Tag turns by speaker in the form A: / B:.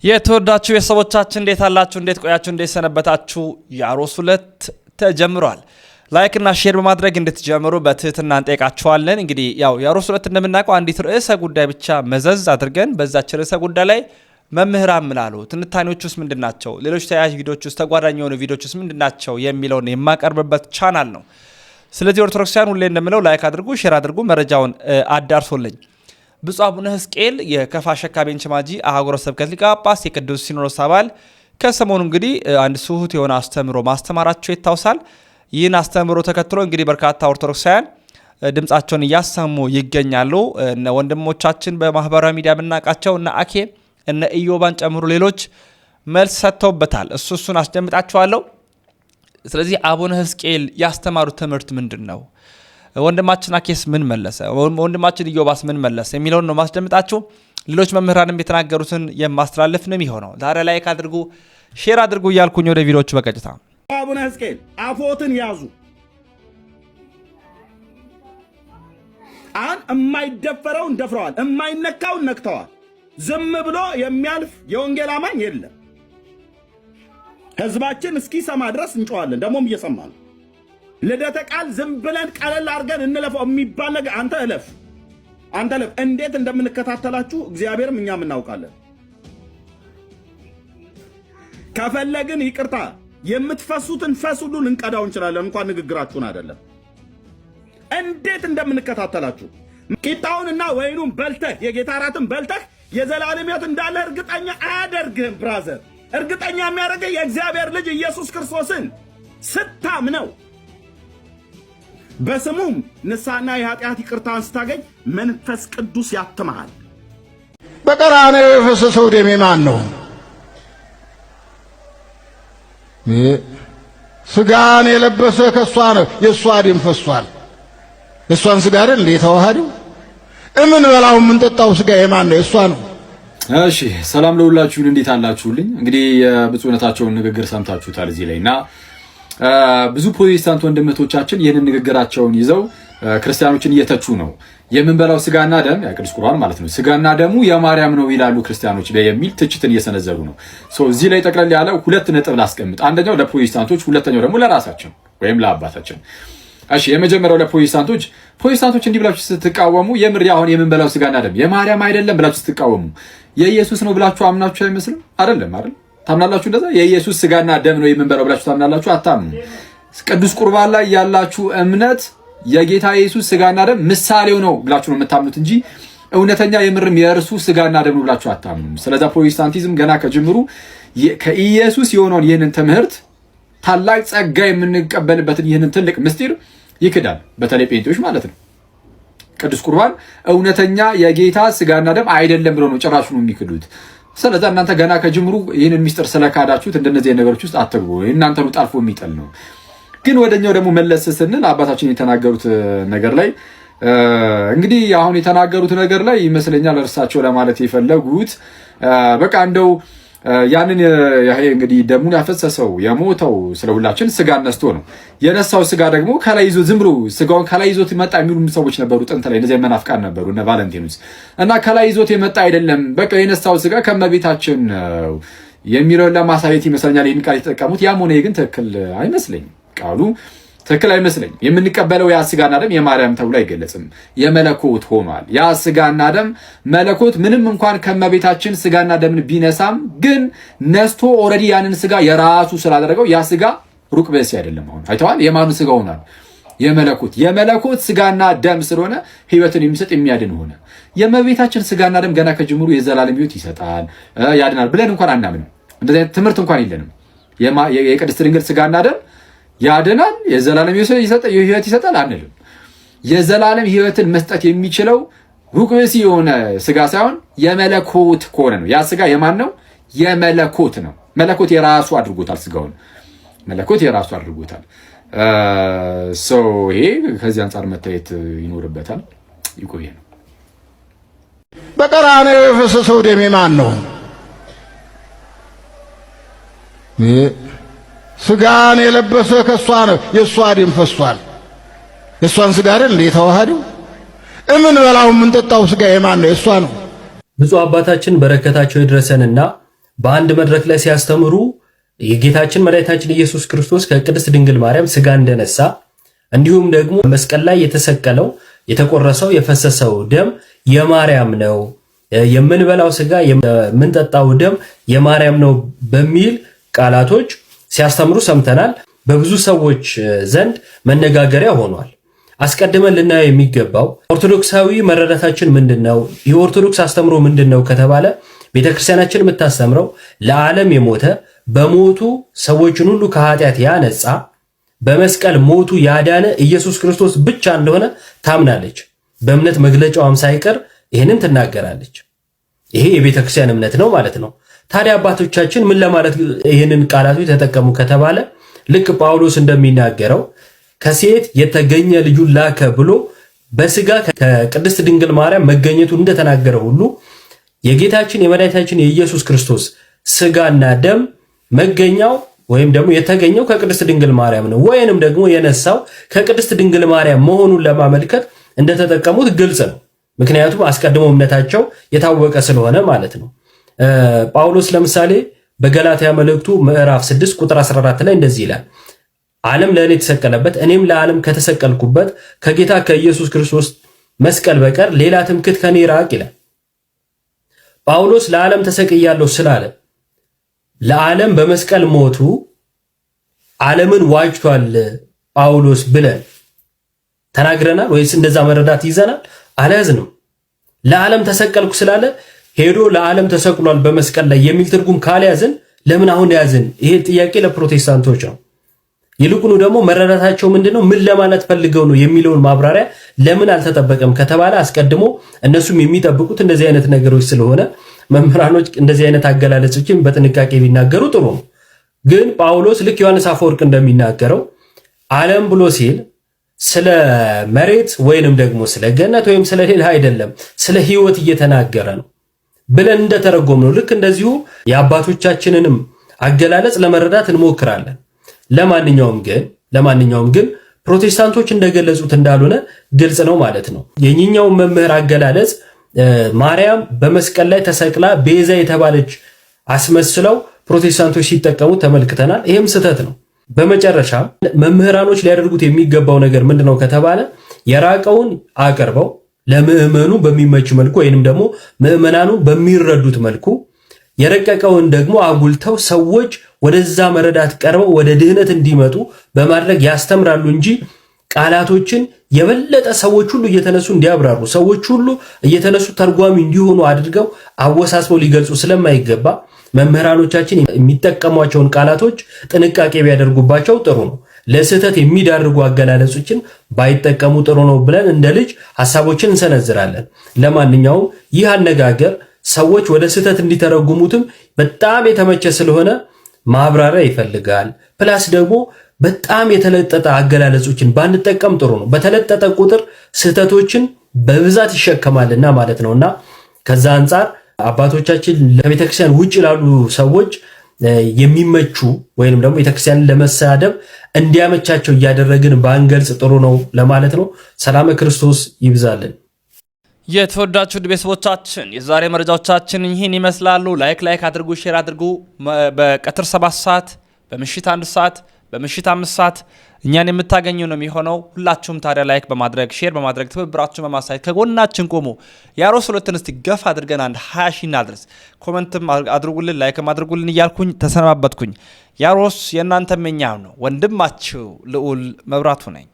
A: የተወዳችሁ ቤተሰቦቻችን እንዴት አላችሁ? እንዴት ቆያችሁ? እንዴት ሰነበታችሁ? ያሮስ 2 ተጀምሯል። Like እና share በማድረግ እንድትጀምሩ በትህትና እንጠይቃችኋለን። እንግዲህ ያው ያሮስ 2 እንደምናውቀው አንዲት ርዕሰ ጉዳይ ብቻ መዘዝ አድርገን በዛች ርዕሰ ጉዳይ ላይ መምህራን ምን አሉ፣ ትንታኔዎች ውስጥ ምንድን ናቸው፣ ሌሎች ተያያዥ ቪዲዮዎች ውስጥ ተጓዳኝ የሆኑ ቪዲዮዎች ውስጥ ምንድን ናቸው የሚለውን የማቀርብበት ቻናል ነው። ስለዚህ ኦርቶዶክሳውያን ሁሌ እንደምለው like አድርጉ፣ share አድርጉ፣ መረጃውን አዳርሶልኝ። ብፁዕ አቡነ ሕዝቅኤል የከፋ ሸካ ቤንች ማጂ አህጉረ ስብከት ሊቀ ጳጳስ የቅዱስ ሲኖዶስ አባል ከሰሞኑ እንግዲህ አንድ ስሁት የሆነ አስተምህሮ ማስተማራቸው ይታወሳል። ይህን አስተምህሮ ተከትሎ እንግዲህ በርካታ ኦርቶዶክሳውያን ድምጻቸውን እያሰሙ ይገኛሉ። እነ ወንድሞቻችን በማህበራዊ ሚዲያ የምናውቃቸው እነ አኬ እነ ኢዮባን ጨምሮ ሌሎች መልስ ሰጥተውበታል። እሱን አስደምጣችኋለሁ። ስለዚህ አቡነ ሕዝቅኤል ያስተማሩት ትምህርት ምንድን ነው? ወንድማችን አኬስ ምን መለሰ? ወንድማችን ኢዮባስ ምን መለሰ? የሚለውን ነው ማስደምጣችሁ። ሌሎች መምህራንም የተናገሩትን የማስተላለፍ ነው የሚሆነው። ዛሬ like አድርጉ፣ share አድርጉ እያልኩኝ ወደ ቪዲዮቹ በቀጥታ።
B: አቡነ ሕዝቅኤል አፎትን ያዙ። አሁን የማይደፈረውን ደፍረዋል፣ የማይነካውን ነክተዋል። ዝም ብሎ የሚያልፍ የወንጌል አማኝ የለም። ህዝባችን እስኪሰማ ድረስ እንጮዋለን። ደግሞም እየሰማ ነው። ልደተ ቃል ዝም ብለን ቀለል አድርገን እንለፈው የሚባል ነገር አንተ እለፍ፣ አንተ እለፍ። እንዴት እንደምንከታተላችሁ እግዚአብሔርም እኛም እናውቃለን። ከፈለግን ይቅርታ የምትፈሱትን ፈስ ሁሉ ልንቀዳው እንችላለን። እንኳን ንግግራችሁን አይደለም፣ እንዴት እንደምንከታተላችሁ። ቂጣውንና ወይኑን በልተህ የጌታ እራትን በልተህ የዘላለም ሕይወት እንዳለ እርግጠኛ አያደርግህም። Brother፣ እርግጠኛ የሚያደርግህ የእግዚአብሔር ልጅ ኢየሱስ ክርስቶስን ስታምነው በስሙም ንስሐና የኃጢአት ይቅርታን ስታገኝ መንፈስ ቅዱስ ያትመሃል።
C: በቀራንዮ የፈሰሰው ደም የማን ነው? ስጋን የለበሰ ከሷ ነው። የሷ ደም ፈሷል። የሷን ስጋ አይደል እንዴ የተዋሃደው? እምንበላው የምንጠጣው ስጋ የማን ነው? የሷ ነው።
D: እሺ ሰላም ለሁላችሁ፣ እንዴት አላችሁልኝ? እንግዲህ የብፁዕነታቸውን ንግግር ሰምታችሁታል እዚህ ላይ እና ብዙ ፕሮቴስታንት ወንድምቶቻችን ይህንን ንግግራቸውን ይዘው ክርስቲያኖችን እየተቹ ነው። የምንበላው ስጋና ደም ቅዱስ ቁርባን ማለት ነው፣ ስጋና ደሙ የማርያም ነው ይላሉ ክርስቲያኖች የሚል ትችትን እየሰነዘሩ ነው። እዚህ ላይ ጠቅለል ያለ ሁለት ነጥብ ላስቀምጥ። አንደኛው ለፕሮቴስታንቶች፣ ሁለተኛው ደግሞ ለራሳችን ወይም ለአባታችን። እሺ የመጀመሪያው ለፕሮቴስታንቶች፣ ፕሮቴስታንቶች እንዲህ ብላችሁ ስትቃወሙ የምር አሁን የምንበላው ስጋና ደም የማርያም አይደለም ብላችሁ ስትቃወሙ የኢየሱስ ነው ብላችሁ አምናችሁ አይመስልም? አይደለም አይደል? ታምናላችሁ? እንደዛ የኢየሱስ ስጋና ደም ነው የምንበላው ብላችሁ ታምናላችሁ? አታምኑ። ቅዱስ ቁርባን ላይ ያላችሁ እምነት የጌታ ኢየሱስ ስጋና ደም ምሳሌው ነው ብላችሁ ነው የምታምኑት እንጂ እውነተኛ የምርም የእርሱ ስጋና ደም ነው ብላችሁ አታምኑም። ስለዛ ፕሮቴስታንቲዝም ገና ከጅምሩ ከኢየሱስ የሆነውን ይህንን ትምህርት ታላቅ ጸጋ የምንቀበልበትን ይህንን ትልቅ ምስጢር ይክዳል። በተለይ ጴንጤዎች ማለት ነው። ቅዱስ ቁርባን እውነተኛ የጌታ ስጋና ደም አይደለም ብለው ነው ጭራሹን የሚክዱት። ስለዛ እናንተ ገና ከጅምሩ ይህንን ሚስጥር ስለካዳችሁት እንደነዚህ ነገሮች ውስጥ አትግቡ። እናንተኑ ጠልፎ የሚጥል ነው። ግን ወደኛው ደግሞ መለስ ስንል አባታችን የተናገሩት ነገር ላይ እንግዲህ አሁን የተናገሩት ነገር ላይ ይመስለኛል እርሳቸው ለማለት የፈለጉት በቃ እንደው ያንን እንግዲህ ደሙን ያፈሰሰው የሞተው ስለ ሁላችን ስጋ ነስቶ ነው። የነሳው ስጋ ደግሞ ከላይ ይዞ ዝም ብሎ ስጋውን ከላይ ይዞት መጣ የሚሉ ሰዎች ነበሩ ጥንት ላይ፣ እነዚያ መናፍቃን ነበሩ እነ ቫለንቲኖስ እና ከላይ ይዞት የመጣ አይደለም፣ በቃ የነሳው ስጋ ከመቤታችን ነው የሚለውን ለማሳየት ይመስለኛል ይህን ቃል የተጠቀሙት። ያም ሆነ ግን ትክክል አይመስለኝም፣ ቃሉ ትክክል አይመስለኝም። የምንቀበለው ያ ስጋና ደም የማርያም ተብሎ አይገለጽም፣ የመለኮት ሆኗል። ያ ስጋና ደም መለኮት ምንም እንኳን ከመቤታችን ስጋና ደምን ቢነሳም ግን ነስቶ already ያንን ስጋ የራሱ ስላደረገው ያ ስጋ ሩቅ ብእሲ አይደለም። አሁን አይተዋል። የማኑ ስጋ ሆኗል? የመለኮት የመለኮት ስጋና ደም ስለሆነ ሕይወትን የሚሰጥ የሚያድን ሆነ። የመቤታችን ስጋና ደም ገና ከጅምሩ የዘላለም ሕይወት ይሰጣል ያድናል ብለን እንኳን አናምንም። እንደዚህ አይነት ትምህርት እንኳን የለንም። የቅድስት ድንግል ስጋና ደም ያድናል የዘላለም ሕይወት ይሰጣል አንልም። የዘላለም ሕይወትን መስጠት የሚችለው ሩቅ ብእሲ የሆነ ስጋ ሳይሆን የመለኮት ከሆነ ነው። ያ ስጋ የማን ነው? የመለኮት ነው። መለኮት የራሱ አድርጎታል። ስጋውን መለኮት የራሱ አድርጎታል። ሰው ይሄ ከዚህ አንጻር መታየት ይኖርበታል። ይቆየ ነው።
C: በቀራንዮ የፈሰሰው ደም የማን ነው? ስጋን የለበሰ ከሷ ነው። የሷ ደም ፈሷል። የሷን ስጋ አይደል እንዴ የተዋሃደው? እምንበላው የምንጠጣው ስጋ የማን ነው? የሷ ነው።
E: ብፁዕ አባታችን በረከታቸው ይድረሰንና በአንድ መድረክ ላይ ሲያስተምሩ የጌታችን መድኃኒታችን ኢየሱስ ክርስቶስ ከቅድስት ድንግል ማርያም ስጋ እንደነሳ፣ እንዲሁም ደግሞ መስቀል ላይ የተሰቀለው፣ የተቆረሰው፣ የፈሰሰው ደም የማርያም ነው፣ የምንበላው ስጋ የምንጠጣው ደም የማርያም ነው በሚል ቃላቶች ሲያስተምሩ ሰምተናል። በብዙ ሰዎች ዘንድ መነጋገሪያ ሆኗል። አስቀድመን ልናየው የሚገባው ኦርቶዶክሳዊ መረዳታችን ምንድን ነው? የኦርቶዶክስ አስተምሮ ምንድን ነው ከተባለ፣ ቤተክርስቲያናችን የምታስተምረው ለዓለም የሞተ፣ በሞቱ ሰዎችን ሁሉ ከኃጢአት ያነጻ፣ በመስቀል ሞቱ ያዳነ ኢየሱስ ክርስቶስ ብቻ እንደሆነ ታምናለች። በእምነት መግለጫዋም ሳይቀር ይህንን ትናገራለች። ይሄ የቤተክርስቲያን እምነት ነው ማለት ነው። ታዲያ አባቶቻችን ምን ለማለት ይህንን ቃላቶች ተጠቀሙ ከተባለ፣ ልክ ጳውሎስ እንደሚናገረው ከሴት የተገኘ ልጁን ላከ ብሎ በስጋ ከቅድስት ድንግል ማርያም መገኘቱን እንደተናገረ ሁሉ፣ የጌታችን የመድኃኒታችን የኢየሱስ ክርስቶስ ስጋና ደም መገኛው ወይም ደግሞ የተገኘው ከቅድስት ድንግል ማርያም ነው፣ ወይንም ደግሞ የነሳው ከቅድስት ድንግል ማርያም መሆኑን ለማመልከት እንደተጠቀሙት ግልጽ ነው። ምክንያቱም አስቀድሞ እምነታቸው የታወቀ ስለሆነ ማለት ነው። ጳውሎስ ለምሳሌ በገላትያ መልእክቱ ምዕራፍ 6 ቁጥር 14 ላይ እንደዚህ ይላል፦ "ዓለም ለእኔ የተሰቀለበት፣ እኔም ለዓለም ከተሰቀልኩበት ከጌታ ከኢየሱስ ክርስቶስ መስቀል በቀር ሌላ ትምክህት ከኔ ይራቅ" ይላል። ጳውሎስ ለዓለም ተሰቅያለሁ ስላለ ለዓለም በመስቀል ሞቱ ዓለምን ዋጅቷል ጳውሎስ ብለን ተናግረናል ወይስ እንደዛ መረዳት ይዘናል? አልያዝንም። ለዓለም ተሰቀልኩ ስላለ ሄዶ ለዓለም ተሰቅሏል በመስቀል ላይ የሚል ትርጉም ካልያዝን ለምን አሁን ያዝን? ይሄ ጥያቄ ለፕሮቴስታንቶች ነው። ይልቁኑ ደግሞ መረዳታቸው ምንድነው፣ ምን ለማለት ፈልገው ነው የሚለውን ማብራሪያ ለምን አልተጠበቀም ከተባለ፣ አስቀድሞ እነሱም የሚጠብቁት እንደዚህ አይነት ነገሮች ስለሆነ መምህራኖች እንደዚህ አይነት አገላለጾችን በጥንቃቄ ቢናገሩ ጥሩ ነው። ግን ጳውሎስ ልክ ዮሐንስ አፈወርቅ እንደሚናገረው ዓለም ብሎ ሲል ስለ መሬት ወይንም ደግሞ ስለ ገነት ወይም ስለ ሌላ አይደለም፣ ስለ ሕይወት እየተናገረ ነው ብለን እንደተረጎምነው ልክ እንደዚሁ የአባቶቻችንንም አገላለጽ ለመረዳት እንሞክራለን። ለማንኛውም ግን ፕሮቴስታንቶች እንደገለጹት እንዳልሆነ ግልጽ ነው ማለት ነው። የኛው መምህር አገላለጽ ማርያም በመስቀል ላይ ተሰቅላ ቤዛ የተባለች አስመስለው ፕሮቴስታንቶች ሲጠቀሙ ተመልክተናል። ይህም ስህተት ነው። በመጨረሻ መምህራኖች ሊያደርጉት የሚገባው ነገር ምንድነው ከተባለ፣ የራቀውን አቅርበው ለምዕመኑ በሚመች መልኩ ወይንም ደግሞ ምዕመናኑ በሚረዱት መልኩ፣ የረቀቀውን ደግሞ አጉልተው ሰዎች ወደዛ መረዳት ቀርበው ወደ ድህነት እንዲመጡ በማድረግ ያስተምራሉ እንጂ ቃላቶችን የበለጠ ሰዎች ሁሉ እየተነሱ እንዲያብራሩ፣ ሰዎች ሁሉ እየተነሱ ተርጓሚ እንዲሆኑ አድርገው አወሳስበው ሊገልጹ ስለማይገባ መምህራኖቻችን የሚጠቀሟቸውን ቃላቶች ጥንቃቄ ቢያደርጉባቸው ጥሩ ነው። ለስህተት የሚዳርጉ አገላለጾችን ባይጠቀሙ ጥሩ ነው ብለን እንደ ልጅ ሀሳቦችን እንሰነዝራለን። ለማንኛውም ይህ አነጋገር ሰዎች ወደ ስህተት እንዲተረጉሙትም በጣም የተመቸ ስለሆነ ማብራሪያ ይፈልጋል። Plus ደግሞ በጣም የተለጠጠ አገላለጾችን ባንጠቀም ጥሩ ነው። በተለጠጠ ቁጥር ስህተቶችን በብዛት ይሸከማልና ማለት ነውና፣ ከዛ አንጻር አባቶቻችን ለቤተክርስቲያን ውጭ ላሉ ሰዎች የሚመቹ ወይንም ደግሞ ቤተክርስቲያንን ለመሳደብ እንዲያመቻቸው እያደረግን ባንገልጽ ጥሩ ነው ለማለት ነው። ሰላመ ክርስቶስ ይብዛልን።
A: የተወዳችሁ ቤተሰቦቻችን፣ የዛሬ መረጃዎቻችን ይህን ይመስላሉ። Like like አድርጉ፣ share አድርጉ። በቀትር 7 ሰዓት፣ በምሽት 1 ሰዓት፣ በምሽት 5 ሰዓት እኛን የምታገኙ ነው የሚሆነው። ሁላችሁም ታዲያ like በማድረግ፣ share በማድረግ፣ ትብብራችሁን በማሳየት ከጎናችን ቆሙ። የአሮስ ሁለትን እስቲ ገፋ አድርገን አንድ 20,000 እናድርስ። Comment ም አድርጉልን፣ like ም አድርጉልን እያልኩኝ ተሰነባበትኩኝ። የአሮስ የእናንተም የኛም ነው። ወንድማችሁ ልዑል መብራቱ ነኝ።